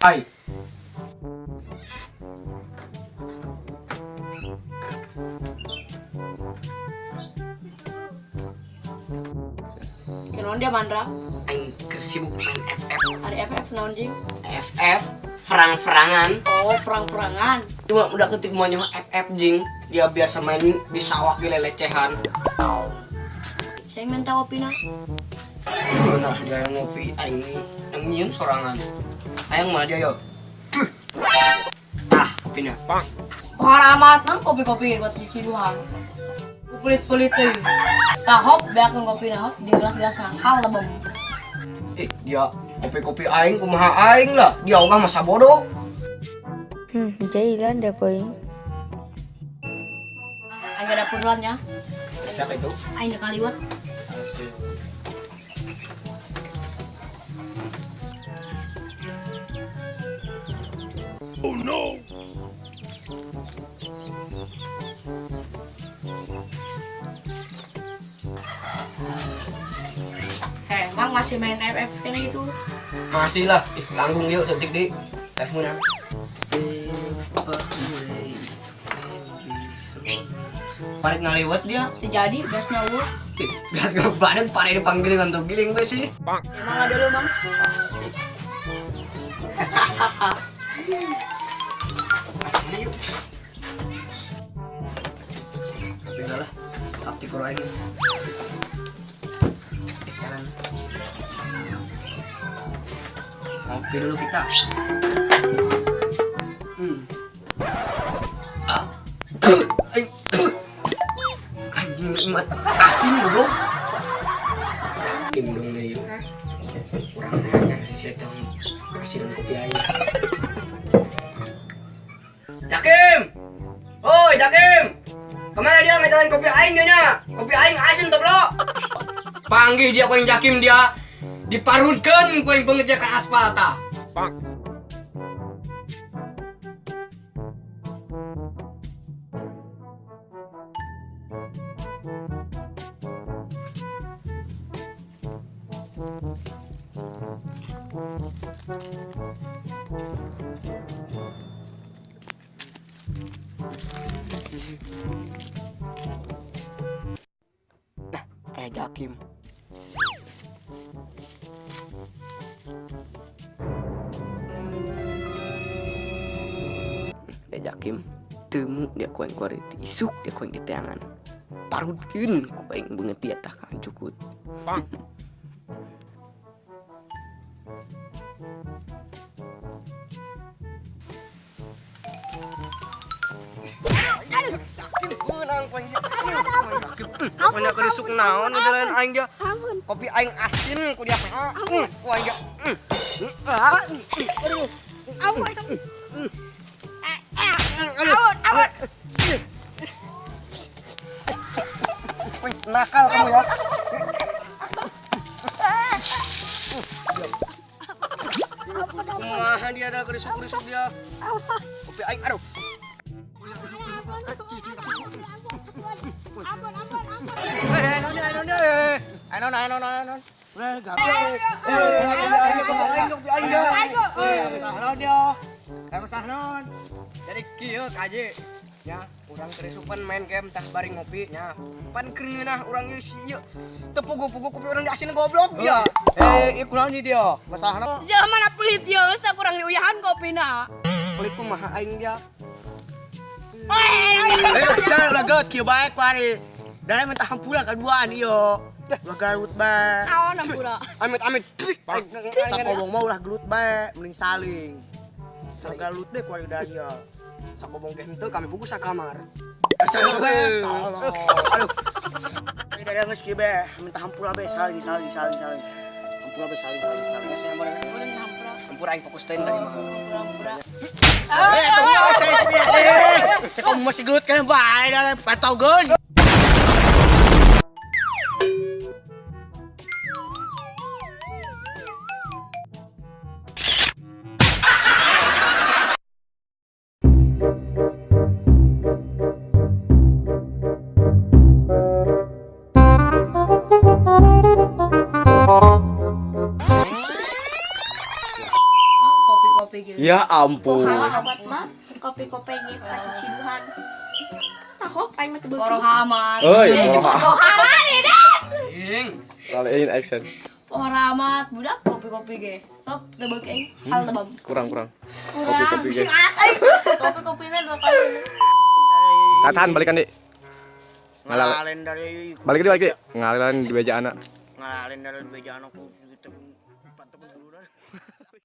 Ai. Kenaon dia Mandra? Aing keur sibuk main FF. Ada FF naon jing? FF perang-perangan. Oh, perang-perangan. Cuma udah ketik mau nyawa FF jing. Dia biasa main di sawah gila lecehan. Saya minta kopi na. Nah, dia yang ngopi aing yang nyium sorangan. Ayang mana dia yo? Ah, kopinya. Pohon amat nang kopi-kopi buat di siduhan. Pelit-pelit teh. Tah hop beakeun kopi na hop di gelas-gelas hal lebem. Eh, dia kopi-kopi aing kumaha aing lah. Dia ogah masa bodoh. Jailan dah poin. Aing ada dapur nya. Siapa itu? Aing udah kaliwat. Oh no! Heh, emang masih main FF kene itu? Masih lah. Ih, tanggung yuk setik di. Teh menang. Paling ngaliwat dia. Terjadi biasanya lu. Ih, bias gue badan pare dipanggil dengan tuh giling gue sih. Emang ada lu, Mang? Mana yuk? Tapi enggak lah, sakti kurang ini. Jalan. Ngopi dulu kita. Anjing nikmat asin goblok. Yakin dong nih. Kurang ajar si setan. Asin kopi aing. Jakim! Oi, Jakim! Kemana dia ngejalan kopi aing dia nya? Kopi aing asin goblok. Panggil dia ku aing Jakim dia. Diparutkeun ku aing beungeut dia ka aspal tah. Nah, Jakim. Dia Jakim temu dia ku aing kuari isuk dia ku aing diteangan. Parutkeun ku aing beungeut dia tah ka cukut. Menang ku aing dia. Pokoknya kerisuk naon ngejalanin aing dia. Kopi aing asin ku dia. Ku aing dia. Aduh. Ampun. Aduh. Ampun, ampun. Nakal kamu ya. Kumaha dia ada kerisuk-kerisuk dia. Kopi aing aduh. Jadi kieu kaje nya urang kerisupan main game tah bari ngopi nya. Pan keunah urang ieu si ieu. Teu pugu-pugu kopi urang diasin goblok dia. Eh, ieu kunaon dia? Masalahna Jelema mana pelit ya, geus tah kurang diuyahan kopina. Pelit kumaha aing dia. Eh, saya lagot kieu bae ku ari. Da minta hampura kaduaan ieu. Ulah gelut bae. Naon hampura? Amit amit. Sakobong mah ulah gelut bae, mending saling. Sagelut deh ku ari da ieu. Sakobong ge henteu kami pugu sakamar. Asa bae. Tolong. Aduh. Ini dari geus kieu bae, minta hampura bae saling saling saling saling. Hampura bae saling saling saling. Hampura aing fokus teh tadi mah. Hampura. Eh, tunggu teh eh. Kamu masih gelut kan bae da patogeun. Kopi-kopi gitu. Ya ampun. Poho amat mah kopi-kopi ge paticiduhan. Tahop aing mah teu beuki. Poroha amat. Euy, poroha. Pohara nih dan. Ing. Kali action. Pohara amat budak kopi-kopi ge. Top teu beuki aing. Hal tebam. Kurang kurang. Kurang Kopi-kopi ge. pusing aat aing. Kopi-kopina dua kali. Tahan balikan di. Ngalah. Ngalalin dari Balik di balik di. Ngalilan di beja anak. Ngalalin dari beja anak.